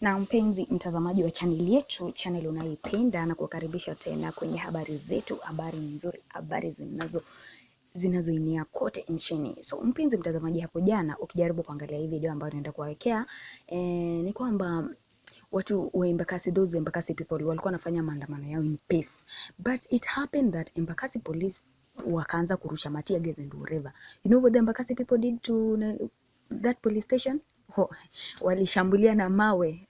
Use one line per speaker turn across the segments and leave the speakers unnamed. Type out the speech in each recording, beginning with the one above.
Na mpenzi mtazamaji wa chaneli yetu, channel unayoipenda, na kukaribisha tena kwenye habari zetu, habari nzuri, habari zinazoenea kote nchini. So mpenzi mtazamaji, hapo jana ukijaribu kuangalia hii video ambayo naenda kuwawekea, ni kwamba watu wa Embakasi, those Embakasi people walikuwa wanafanya maandamano yao in peace, but it happened that Embakasi police wakaanza kurusha matear gas and whatever. You know what the Embakasi people did to that police station? Oh, walishambulia na mawe.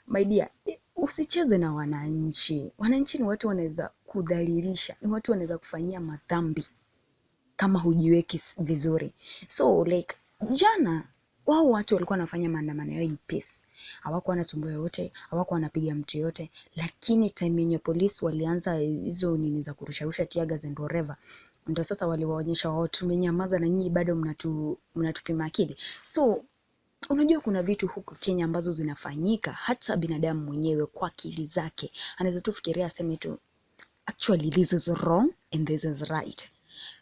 My dear, usicheze na wananchi. Wananchi ni watu wanaweza kudhalilisha, ni watu wanaweza kufanyia madhambi kama hujiweki vizuri. So like jana wao watu walikuwa wanafanya maandamano yao in peace, hawakuwa wanasumbua yoyote, hawakuwa wanapiga mtu yoyote, lakini time yenye polisi walianza hizo nini za kurusharusha tear gas and whatever, ndio sasa waliwaonyesha wao, tumenyamaza na nyinyi bado mnatupima akili. So unajua kuna vitu huku Kenya ambazo zinafanyika, hata binadamu mwenyewe kwa akili zake anaweza tu fikiria aseme tu, "Actually, this is wrong and this is right."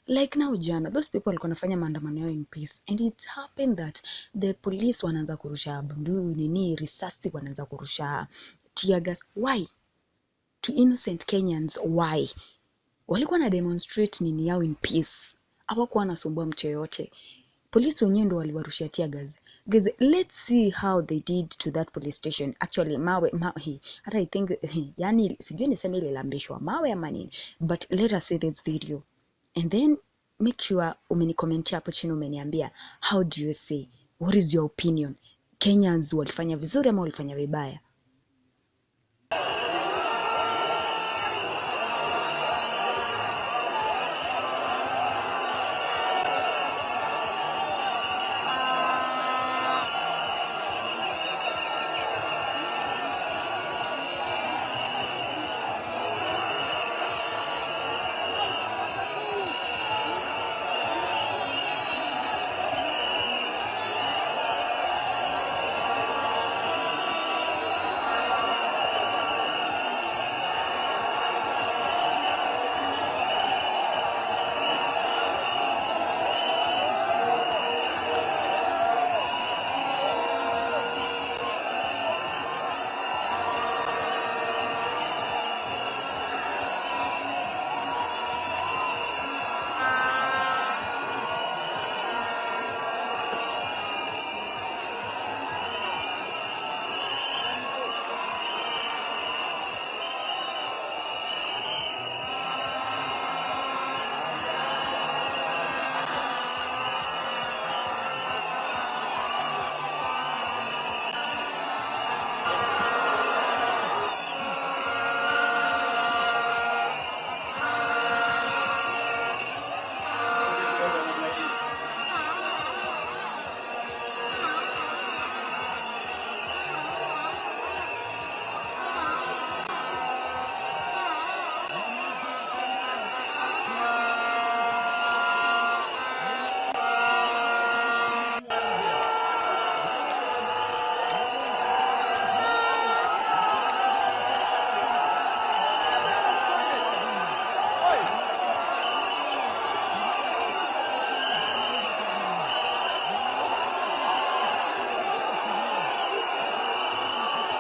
Like now jana, those people walikuwa wanafanya maandamano yao in peace and it happened that the police wanaanza kurusha bundu nini, risasi, wanaanza kurusha tear gas. Why? To innocent Kenyans, why? Walikuwa na demonstrate nini yao in peace, hawakuwa wanasumbua mtu yoyote. Polisi wenyewe ndo waliwarushia tear gas. Guys, let's see how they did to that police station. Actually, mawe hata I think, yani sijui niseme ililambishwa mawe ama nini, but let us see this video and then make sure umenicommentia hapo chini, umeniambia how do you see, what is your opinion? Kenyans walifanya vizuri ama walifanya vibaya?